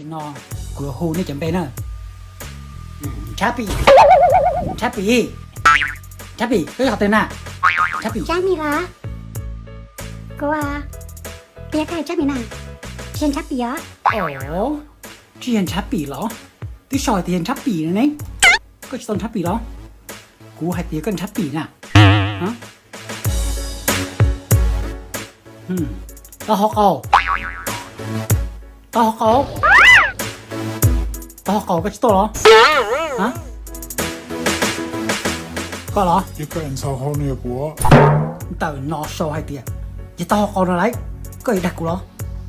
No kuv yuav hu nej cov npe na. Nrhab Pim, Nrhab Pim, Nrhab Pim, koj yog qhov twg na? Nrhab Pim. Jasmine los? Kuv, tias koj yog Jasmine na? Tsis yog Nrhab Pim os? Tsis yog Nrhab Pim los? Twb sau hais tias yog Nrhab Pim no ne. Koj tsis tau Nrhab Pim los? Kuv hais tias koj Nrhab Pim na. Tau ho qau, tau ho qau, tau ho qau, koj tsis tuaj los? Koj los? Ntawm no sau hais tias yog tau ho qau no lauj. Koj yuav dag kuv los?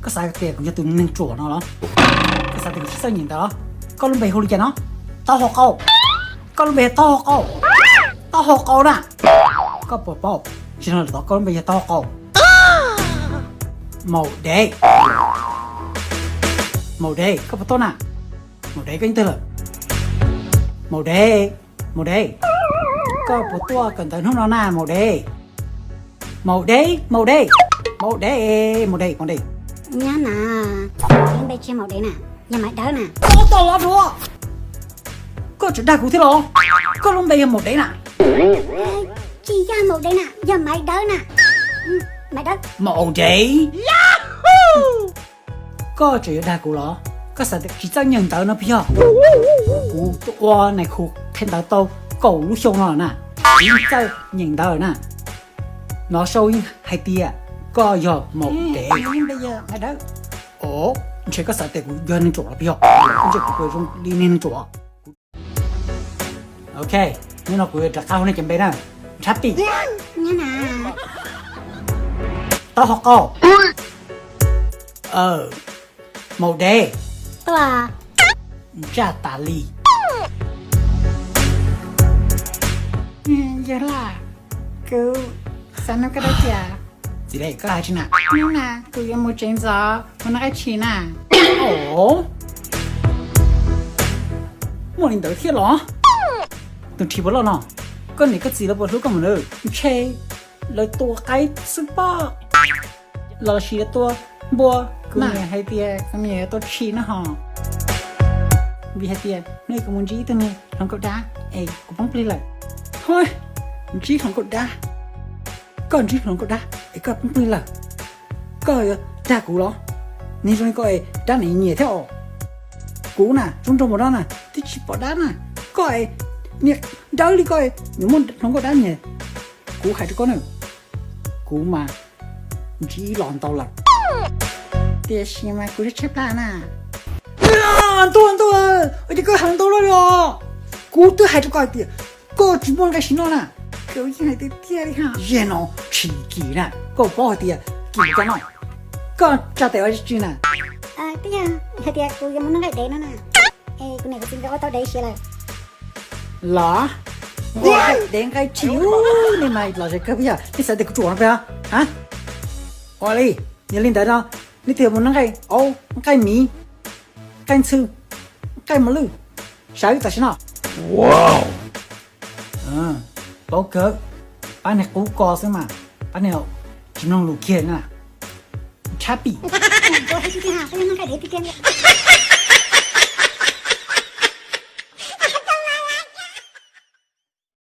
Koj xav tias kuv yog tus neeg ruam no los? Koj xav tias kuv tsis txawj nyeem ntawv los? Koj lub npe hu li cas no? Tau ho qau. Koj lub npe tau ho qau. Tau ho qau na. Koj puas paub? Tsis no lawm tod, koj lub npe yog tau ho qau. Maum Dev. Maum Dev, koj puas tuaj na? Maum Dev, koj yeej twg lawm? Maum Dev, Maum Dev, koj puas tuaj kawm ntawv hnub no na Maum Dev? Maum Dev, Maum Dev, Maum Dev, Maum Dev, Maum Dev. Nyob na, npe tsis yog Maum Dev na, yog Maiv Dawb na. Ua tau los dua. Koj tseem dag kuv thiab los? Koj lub npe yog Maum Dev na? Tsis yog Maum Dev na, yog Maiv Dawb na. Maiv Dawb. Maum Dev. Koj tseem yuav dag kuv los? Koj xav tias tsis txawj nyeem ntawv no puas yog? Kuv ua nais khu qhia ntawv tau kaum lub xyoo no lawm na, tsis txawj nyeem ntawv lawm na. Nov sau hais tias koj yog Maum Dev. Os, ntshe koj xav tias kuv yog neeg ruam los puas yog? Ntshe kuv puas zoo li neeg ruam? Ok, hnub no kuv yuav rov qab hu nej cov npe na. Nrhab Pim. Tau ho qau. Maum Dev. Ntsaj tas li. Yawg Laj, kuv xav nug koj dab tsi? Txiv Lej, koj hais tsis na? Hnub no kuv yuav mus tsev ntxov, mus noj qab tshis na. Os, muaj li ntawd thiab los? Tus ntshis puas loj no? Koj niam koj txiv lawv puas hlub koj mus lawm? Ntshe lawv tua qaib xwb pob. Los sis lawv tua npua. Kuv niam hais tias kuv niam yuav tua tshis no ho. Vim hais tias hnub ib kuv mus ntsib ib tug niag hluas nkauj dab es kuv poob plig lawm. Hos, ntsib hluas nkauj dab? Koj ntsib hluas nkauj dab es koj poob plig lawm? Koj yuav dag kuv los? Niag zoo li koj es dab niam nyiam thiab os. Kuv na zoo nraug npaum no na twb tsis pom dab na. Koj es niag dawb li koj es yuav muaj hluas nkauj dab nyiam. Kuv hais rau koj na, kuv mas ntsib los ntau lawm. Tiam sis mas kuv tshaib plab na. Ntuj ntuj, ua cas koj hais ntau loj li os? Kuv twb hais rau koj hais tias koj tsis muaj nqaij sim noj na. Koj yeej hais tiag tiag li ha. Yog no tshis kis na, koj paub hais tias kis cov no. Koj tsa tes ua tsi na? Twb yog hais tias kuv yuav mus noj nqaij dev no na. Es kuv niam kuv txiv nkawd ua tau dev siav lawm. Los? Ua dev nqaij tshis, nej mas los ze kawg puas yog? Nej xav tias kuv ruam no puas yog? Ha? Ua li, yog li ntawd no, nej twb yuav mus noj nqaij aub, nqaij miv, nqaij ntxhw, nqaij mos lwj, sawv tam sim no. Paub kawg, pab niag qub ko xwb mas, pab niag tsis mloog lus kiag na. Nrhab Pim.